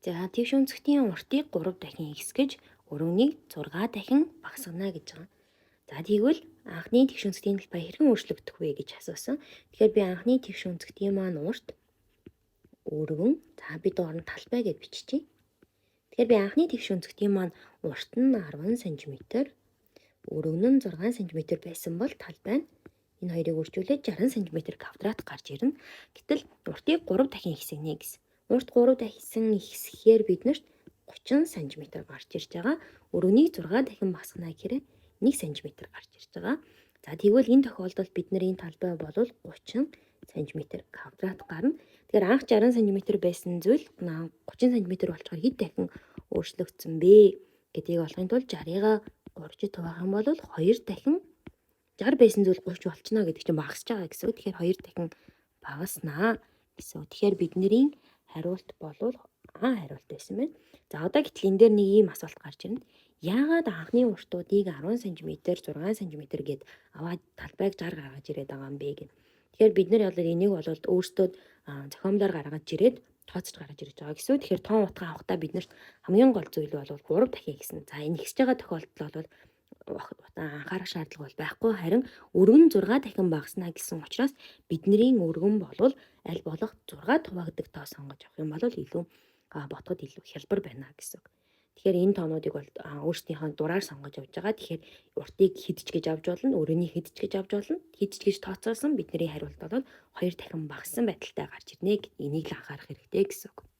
За, тэгш өнцгтийн уртыг 3 дахин ихсгэж, өргөнийг 6 дахин багасгана гэж байгаа. За, тэгвэл анхны тэгш өнцгтийн талбай хэрхэн өөрчлөгдөх вэ гэж асуусан. Тэгэхээр би анхны тэгш өнцгтийн маань урт, өргөн, за, би доор нь талбай гэж биччихье. Тэгэхээр би анхны тэгш өнцгтийн маань урт нь 10 см, өргөн нь 6 см байсан бол талбай нь энэ хоёрыг үржүүлээд 60 см квадрат гарч ирнэ. Гэтэл уртыг 3 дахин ихсгэнэ гэсэн. Урт 3 дахин ихсэхээр бид нарт 30 см гарч ирж байгаа. Өргөнийг 6 дахин багасгана гэхээр 1 см гарч ирж байгаа. За, тэгвэл энэ тохиолдолд бид нар энэ талбай бол 30 см квадрат гарна. Тэгэхээр анх 60 см байсан зүйл 30 см болчоор хэд дахин өөрчлөгдсөн бэ гэдгийг олохын тулд 60-ыг 3-д хуваах юм бол 2 дахин 60 байсан зүйл 30 болчихно гэдэг чинь багасж байгаа гэсэн үг. Тэгэхээр 2 дахин багаснаа гэсэн үг. Тэгэхээр бидний хариулт болвол А хариулт байсан байна. За, одоо гэтэл энэ дээр нэг ийм асуулт гарч ирнэ. Яагаад анхны уртуудыг 10 см, 6 см гээд аваад талбайг 60 гаргаж ирээд байгаа юм бэ гэх. Тэгэхээр бид нар бол энийг бол өөрсдөө зохиомлоор гаргаж ирээд тооцож гаргаж ирж байгаа гэсэн. Тэгэхээр тоон утгаа авахдаа бид нарт хамгийн гол зүйл бол 3 дахин ихсэн. За, энэ ихсэж байгаа тохиолдол бол анхаарах шаардлага бол байхгүй. Харин өргөн 6 дахин багасна гэсэн учраас бидний өргөн бол аль болох 6 хуваагддаг тоо сонгож авах юм бол илүү ботход илүү хялбар байна гэсэн үг. Тэгэхээр энэ тоонуудыг бол өөрсдийнхөө дураар сонгож авч байгаа. Тэгэхээр уртыг хэд ч гэж авч болно, өргөнийг хэд ч гэж авч болно. Хэд ч гэж тооцоолсон бидний хариулт бол 2 дахин багассан байдалтай гарч ирнэ. Энийг л анхаарах хэрэгтэй гэсэн үг.